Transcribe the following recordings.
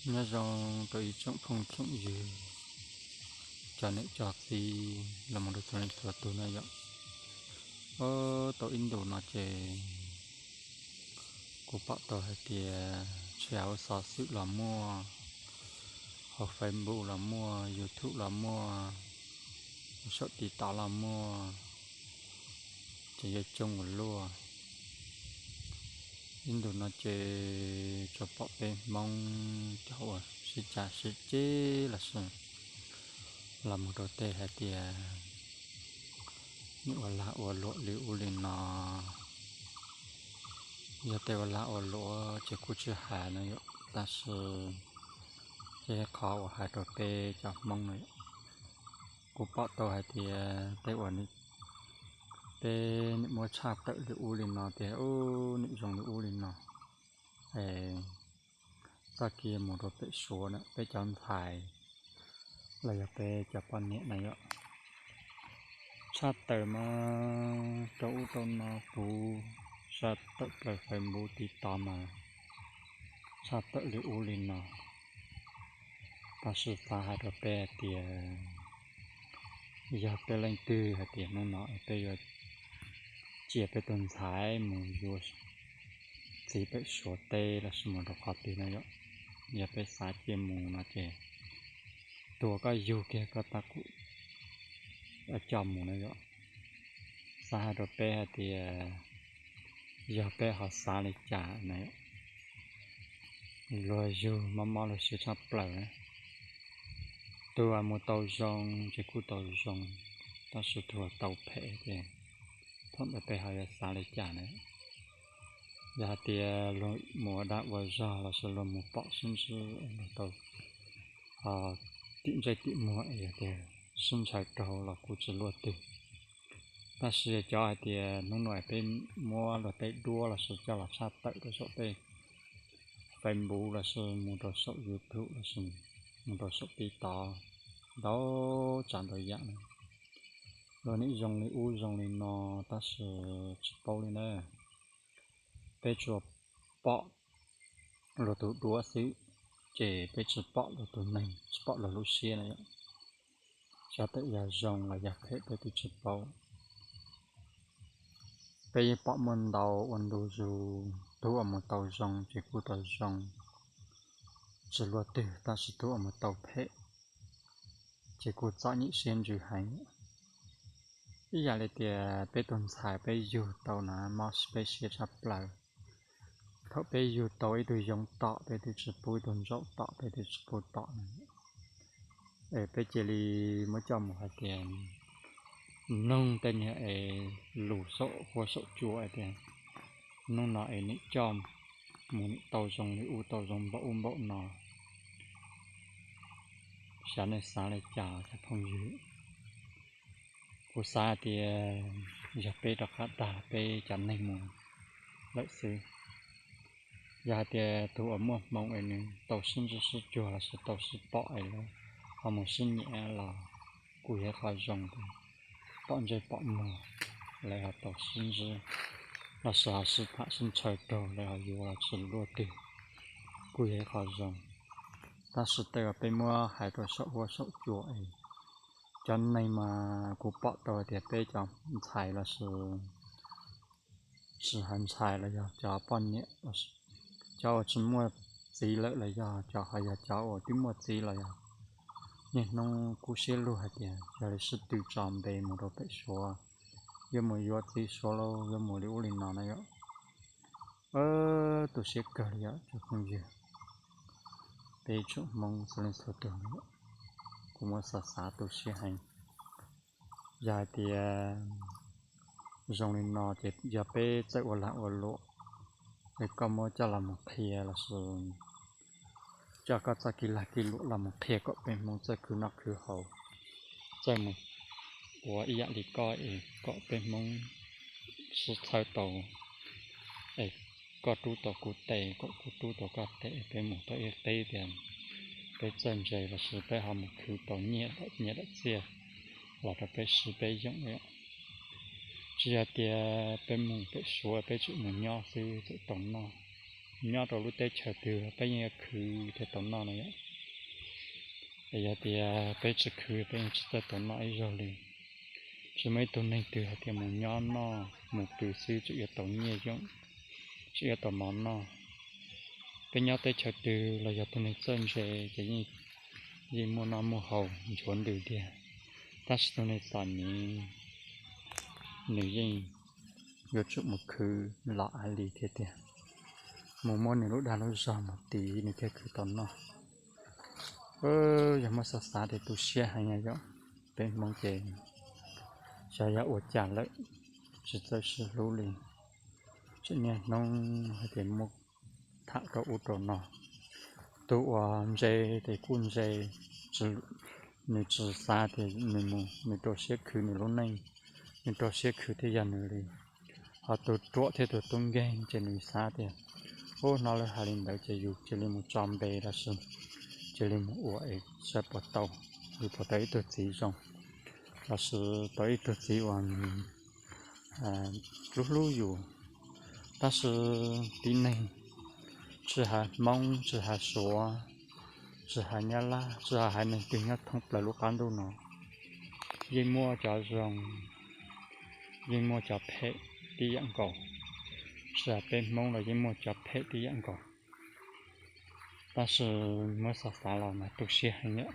Nyob zoo rau ib tsoom phooj tsoom ywg, cov niam cov txiv los mus rau txhua leej txhua tus na yom. Tau ib ntus no ces kuv pom tau hais tias tshwj hauv xov xwm los muaj, hauv Facebook los muaj, YouTube los muaj, saum TikTok los muaj, ces yog coob ua luaj. Ib ntus no ces tsuas pom peb Hmoob cov uas sib cav sib ceg los sis los mus rau tej hais tias nws ua lag ua luam li ub li no. Yog tej ua lag ua luam ces kuj tsis hais no yom, tab sis tej qhov uas hais rau peb cov Hmoob no yom, kuv pom tau hais tias tej uas peb nim muab tshaj tawm li ub li no tias ub nim zoo li ub li no, es txoj kev mus rau pem Suav na peb cov ntxhais los yog peb cov poj niam na yom, tshaj tawm mas rau ub rau no puv, tshaj tawm plaws Facebook TikTok mas tshaj tawm li ub li no. Tab sis xav hais rau peb hais tias yog peb leej twg hais tias hnub no peb yuav cia peb tus ntxhais mus yuav txiv pem Suav teb los sis mus rau qhov twg no yom, yog peb xav cia mus no ces tus uas koj yug kiag koj tab kuj coj mus no yom. Xav hais rau peb hais tias yog peb ho xav li cas na, luag yug mob mob luag siab tshaj plaws. Tus uas mus tau zoo ces kuj tau zoo, tab sis tus uas tau phem ces thaum ntawd peb ho yuav xav li cas na? Yog hais tias luag mus ua dag ua zog los sis luag mus pom sib ntsib luag tau tim ntsej tim muag es yog tias sib ntshaw raug los kuj tsis luaj twg. Tab sis cov hais tias hnub no peb muab luag tej duab los sis coj los tshaj tawm rau saum tej Facebook los sis mus rau saum YouTube los sis mus rau saum TikTok ntau tsav ntau yam na, luag nim zoo li ub zoo li no, tab sis tsis paub li na. Peb tsuas pom luag tus duab xwb, ces peb tsis pom luag tus neeg, tsis pom luag lub siab na yom. Xyov tawm yog zoo los yog phem peb twb tsis paub. Peb yeej pom muaj ntau ua ntu zus, tus uas mus tau zoo ces kuj tau zoo tsis luaj twg, tab sis tus uas mus tau phem ces kuj txom nyem siab ntsws heev. Ib yam li tias peb tus ntxhais peb yug tau na mob peb siab tshaj plaws. Thaum peb yug tau ib tug yoov tom peb twb tsis pub, ib tug ntsaum tom peb twb tsis pub tom na. Es peb cia li muab coj mus hais tias mloog tej niag es lus saum huab saum cua hais tias hnub no es nim coj mus nim tau zoo li ub tau zoo npaum ub npaum no. Xyov nej xav li cas cov phooj ywg. Kuv xav hais tias yog peb rov qab dag peb cov neeg mus lawm xwb. Yog hais tias tus uas muaj hmoo es nws tau sib ntsib sib cuag los sis tau sib pom es lawv ho mus sib nyiam los kuj yog ib qho zoo, pom ntsej pom muag, lawv ho tau sib ntsib los sis ho sib tham sib ntshaw raug lawv ho yuav los tsis luaj twg, kuj yog ib qho zoo. Tab sis tej uas peb muab hais rau saum huab saum cua es cov neeg mas kuv pom tau tias peb cov ntxhais los sis tsis hais ntxhais los yog cov poj niam, cov uas tsis muaj txiv lawm los yog cov ho yog cov uas twb muaj txiv los yog niaj hnub kub siab lug hais tias yog li sib tw tso npe mus rau pem Suav, yuav mus yuav txiv Suav lauj, yuav mus li ub li no na yom. Tu siab kawg li yom cov phooj ywg, peb tsoom Hmoob txhua leej txhua tus, kuv muab xav xav tu siab heev. Yog hais tias zoo li no ces yog peb txawj ua lag ua luam, es koj muab coj los mus qhia los sis coj koj txoj kev lag kev luam los mus qhia kom peb Hmoob txawj khwv noj khwv haus, txawj mus ua ib yam li koj es kom peb Hmoob sib txhawb tau, es koj rub tau kuv tes, kom kuv rub tau koj tes, peb mus tau ib qib tias peb txawj ntse los sis peb ho mus khwv tau nyiaj, nyiaj daim txiaj los rau peb sib peb yoom. Tsis yog tias peb mus pem Suav peb tseem mus nyob xwb txawm tau noj. nyob rau lub teb chaws twg peb yeej yuav khwv thiaj tau noj no yom. Es yog tias peb tsis khwv peb yeej tsis txawj tau noj ib zaug li. Tsis muaj ib tug neeg twg hais tias mus nyob noj mus pw xwb tseem yuav tau nyiaj yooj, tseem yuav tau mov noj. Peb nyob teb chaws twg los yog tus neeg txawj ntse ces yeej muaj noj muaj haus nchuav ntws tiag. Tab sis tus neeg txom nyem nws yeej yuav tsum mus khwv los av li thiab tiag, mus muab nws lub dag lub zog mus tiv nws thiaj khwv tau noj. Yog muab xav xav ces tu siab heev yom. Peb Hmoob ces xyov yog ua cas lawm, tsis txawj sib hlub li. Tseem niaj hnub hais tias muab tham rau ub rau no. Tus uas ntse ces kuj ntse, nws tsis xav tias nws mus nws rau siab khwv nws lub neej, nws rau siab khwv thiaj yog nws li. Ho tus ruam thiab tus tub nkeeg ces nws xav tias, ub, hnov lawv hais li ntawd ces yus cia li mus tso npe los sis cia li mus ua es saib puas tau, yus puas tau ib tug txiv zoo, los sis tau ib tug txiv uas hlub hlub yus. Tab sis tib neeg, tsis hais Hmoob, tsis hais Suav, tsis hais Nyab Laj, tsis hais haiv neeg twg nyob thoob plaws lub qab ntuj no, yeej muaj cov zoo, yeej muaj cov phem tib yam nkaus. Tsis hais peb Hmoob los yeej muaj cov phem tib yam nkaus. Tab sis muab xav xav los mas tu siab heev yom.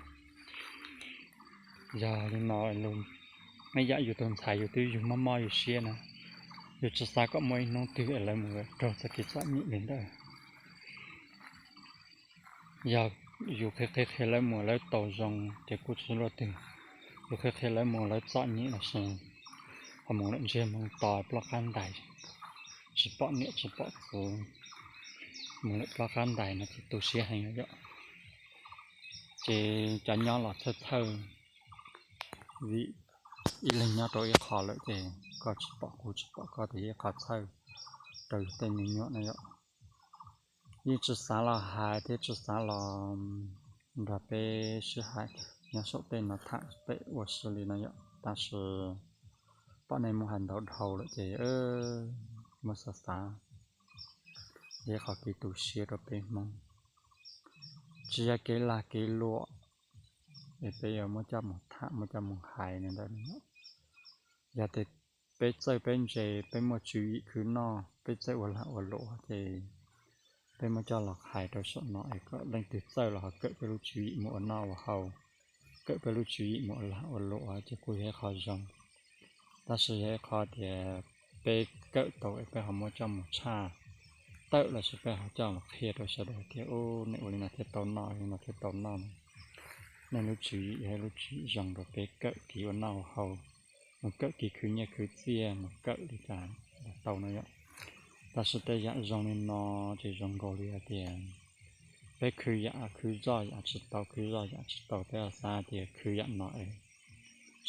Yog li no, ib yam yus tus ntxhais yus twb yug mob mob yus siab na, yus tsis xav kom muaj ib hnub twg es lawv mus raug txoj kev txom nyem li ntawd. Yog yus qhia qhia qhia lawv mus lawv tau zoo ces kuj tsis luaj twg. Yus qhia qhia lawv mus lawv txom nyem los sis ho mus lawm ntsiag mus to ploj qab ntais, tsis pom niam tsis pom txiv, mus lawm ploj qab ntais no ces tu siab heev yom. Ces cov nyob los txhawj txhawj, vim ib leeg nyob rau ib qho lawm ces koj tsis pom kuv tsis pom koj ces ib qho txhawj rau yus tej me nyuam no yom. Yeej tsis xav los hais thiab tsis xav los nrog peb sib hais nyob saum tej no tham pem ua si li no yom. Tab sis pom nej muab hais ntau dhau lawm ces muab xav xav, yog qhov kev tu siab rau peb Hmoob. Tsis yog kev lag kev luam es peb yuav muab coj mus tham muab coj mus hais li ntawd. Yog tias peb txawj peb ntse, peb muaj tswv yim khwv noj, peb txawj ua lag ua luam ces peb muab coj los hais rau saum no es kom leej twg txawj los ho kawm peb lub tswv yim mus ua noj ua haus, kawm peb lub tswv yim mus ua lag ua luam ces kuj yog ib qho zoo. Tab sis yog ib qho tias peb kawm tau es peb ho muab coj mus tshaj tawm los sis peb ho coj los qhia rau sawv daws tias, u, nej ua li no thiaj tau noj, li no thiaj tau noj. Nej lub tswv yim yog ib lub tswv yim zoo rau peb kawm kev ua noj ua haus, mus kawm kev khwv nyiaj khwv txiaj, mus kawm li cas los tau no yom. Tab sis tej yam zoo li no ces zoo nkaus li hais tias peb khwv yam khwv zoj yam tsis tau, khwv zoj yam tsis tau, peb xav tias khwv yam no es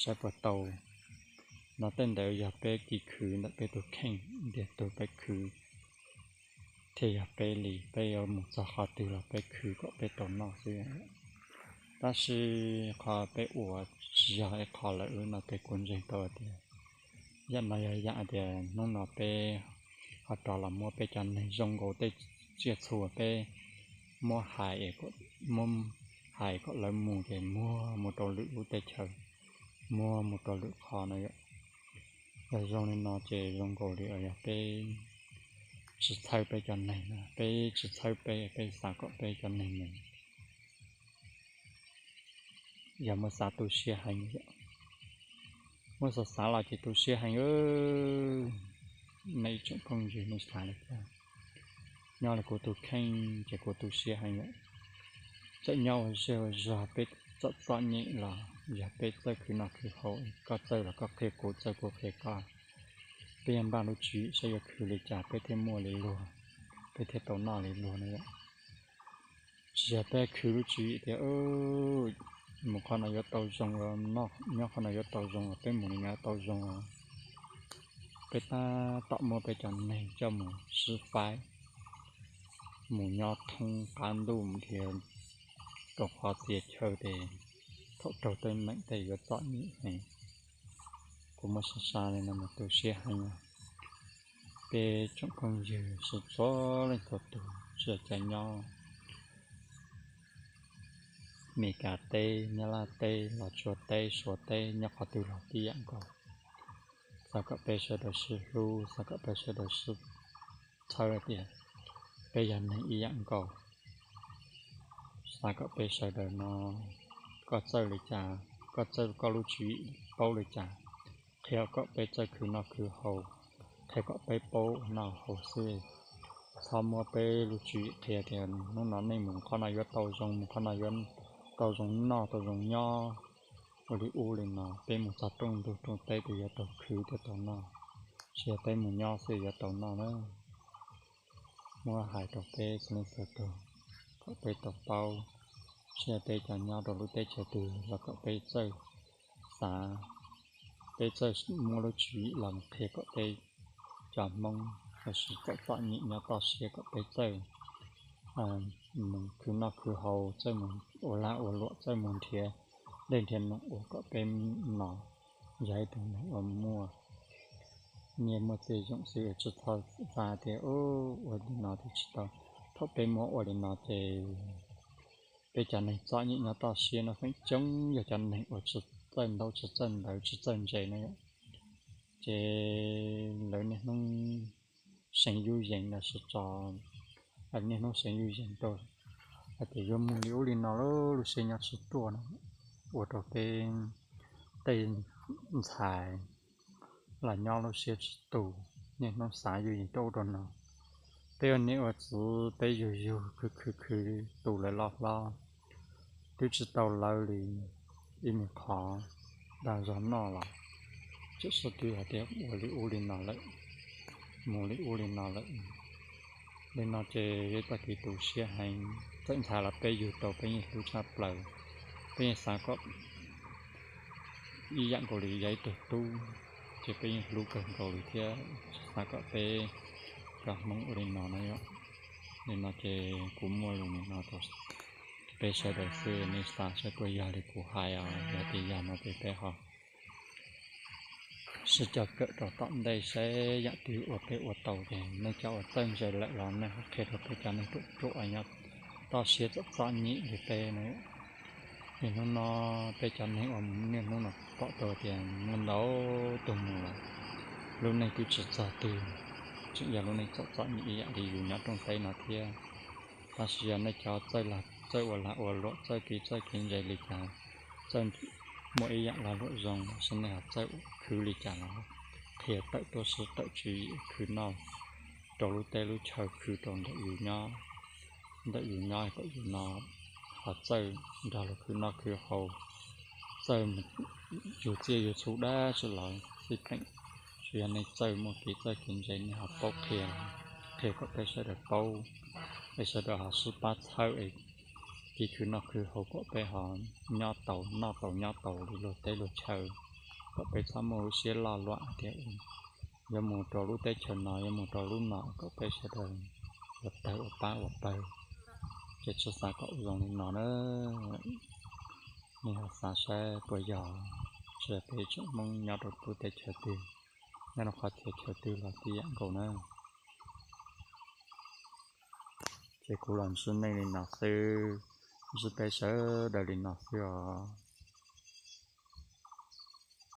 saib puas tau. No tej ntawd yog peb kev khwv ntawm peb tus kheej, ntiag tug peb khwv thiaj yog peb li, peb yuav mus txog qhov twg los peb khwv kom peb tau noj xwb. Tab sis qhov peb ua tsis yog ib qho lawm no peb kuj ntseeg tau tias yam no yog yam tias hnub no peb ho rov los muab peb cov neeg zoo nkaus tej tsiaj txhu peb muab hais, muab hais kom lawv mus ces muag mus rau lwm lub teb chaws, muag mus rau lwm qhov no yom. Yog zoo li no ces zoo nkaus li yog peb tsis txhawj peb cov neeg, peb tsis txhawj peb, peb xav kom peb cov neeg mus. Yog muab xav tu siab heev, muab xav xav los ces tu siab heev. Nej ib tsoom phooj ywg nej xav li cas? Nyob li kuv tus kheej ces kuv tu siab heev yom. Txawm nyob ua zej ua zog peb txom txom nyem los yog peb txawj khwv noj khwv haus, koj txawj los koj qhia kuv, txawj kuv qhia koj, peb yuav npaj lub tswv yim saib yuav khwv li cas peb thiaj muaj li luag, peb thiaj tau noj li luag no yom. Tsis yog peb khwv lub tswv yim tias mus qhov no yuav tau zoo, nyob qhov no yuav tau zoo, peb mus li no yuav tau zoo, peb tab tom muab peb cov neeg coj mus sib faib, mus nyob thoob qab ntuj mus dhia rau qhov txhia chaw ces thaum raug teeb meem tej yuav txom nyem heev. Kuv muab xav xav li no mas tu siab heev. Peb tsoom phooj ywg sib txhua leej txhua tus, Tsis hais cov nyob Meskas teb, Nyab Laj teb, Los Tsuas teb, Suav teb, nyob qhov twg los tib yam nkaus. Xav kom peb sawv daws sib hlub, xav kom peb sawv daws sib txhawb tias peb yog neeg ib yam nkaus. Xav kom peb sawv daws no, koj txawj li cas, koj txawj koj lub tswv yim paub li cas, qhia kom peb txawj khwv noj khwv haus, qhia kom peb paub ua noj haus xwb. Txhob muab peb lub tswv yim qhia tias hnub no nej mus qhov no yuav tau zoo, mus qhov no yuav tau zoo noj tau zoo nyob, ua li ub li no. Peb mus txog rooj ntug rooj teb ces yuav tau khwv thiab tau noj, tsis yog peb mus nyob xwb yuav tau noj na. Muab hais rau peb txhua leej txhua tus kom peb tau paub, tsis yog peb cov nyob rau lub teb chaws twg los kom peb txawj xav, peb txawj muab lub tswv yim los qhia kom peb cov Hmoob lossis txom txom nyem nyob toj siab kom peb txawj mus khwv noj khwv haus, txawj mus ua lag ua luam, txawj mus nrhiav dej nrhiav num ua kom peb no yog ib tug neeg uas muaj. Nyiaj muaj txiaj yoom xwb, tsis txhob xav tias ua li no ces tsis tau. Thaum peb muab ua li no ces peb cov neeg txom nyem nyob toj siab no feem coob yog cov neeg uas tsis txawj ntaub tsis txawj ntawv tsis txawj ntse na yom. Ces lawv niaj hnub seev yuj yees lossis tso niaj hnub seev yuj yees rau hais tias yuav mus li ub li no, lub siab nyob tsis tuaj no, ua rau peb tej ntxhais los nyob lub siab tsis tus, niaj hnub xav yuj yees rau ub rau no. Peb ua niam ua txiv peb yug yug khwv khwv khwv tu lawv loj hlob, twb tsis tau lawv li ib me qhov dag zog noj los tseem sib tw hais tias ua li ub li no lawm, mus li ub li no lawm. Li no ces yog tag kis tu siab heev, txawm ntxhais los peb yug tau peb yeej hlub tshaj plaws, peb yeej xav kom ib yam nkaus li yog ib tug tub, ces peb yeej hlub kawg nkaus li thiab. Xav kom peb cov Hmoob ua li no na yom. Li no ces kuv muaj lus li no rau peb sawv daws xwb, nej xav saib puas yog li kuv hais os, yog tias yog no ces peb ho sib cog kawm rau tom ntej saib yam twg uas peb ua tau ces nej cov uas txawj ntse lawm los nej ho qhia rau peb cov neeg ruam ruam nyob toj siab txom txom nyem li peb na. Vim hnub no peb cov neeg uas niaj hnub no pom tau tias muaj ntau tus mus lawm, lub neej twb tsis txog twg, tseem yog lub neej txom txom nyem ib yam li yus nyob rooj teb no thiab. Tab sis yog nej cov txawj ua lag ua luam, txawj kev txawj kev ntse li cas, txawj muaj ib yam lag luam zoo, tab sis nej ho txawj khwv li cas los qhia tawm tuaj sib tawm tswv yim khwv noj rau lub teb lub chaw, khwv rau ntawm yus nyob, ntawm yus nyob kom yus no ho txawj nrog luag khwv noj khwv haus, txawj yug txiaj yug txhu dab tsi los xij peem. Tsuas yog nej txawj muaj kev txawj kev ntse nej ho paub qhia, qhia kom peb sawv daws paub, peb sawv daws ho sib pab txhawb es kev khwv noj khwv haus kom peb ho nyob tau noj tau nyob tau li luag teb luag chaw, kom peb txhob muaj lub siab loj luam hais tias yuav mus rau lub teb chaws no yuav mus rau lub no, kom peb sawv daws yuav tawg ua pab ua pawg. Ces tsis xav kom zoo li no na. Nej ho xav saib puas yog, tsis hais peb tsoom Hmoob nyob rau lub teb chaws twg, nyob rau qhov txhia chaw twg los tib yam nkaus na. Ces kuv los ntsib nej li no xwb, ntsib peb sawv daws li no xwb os.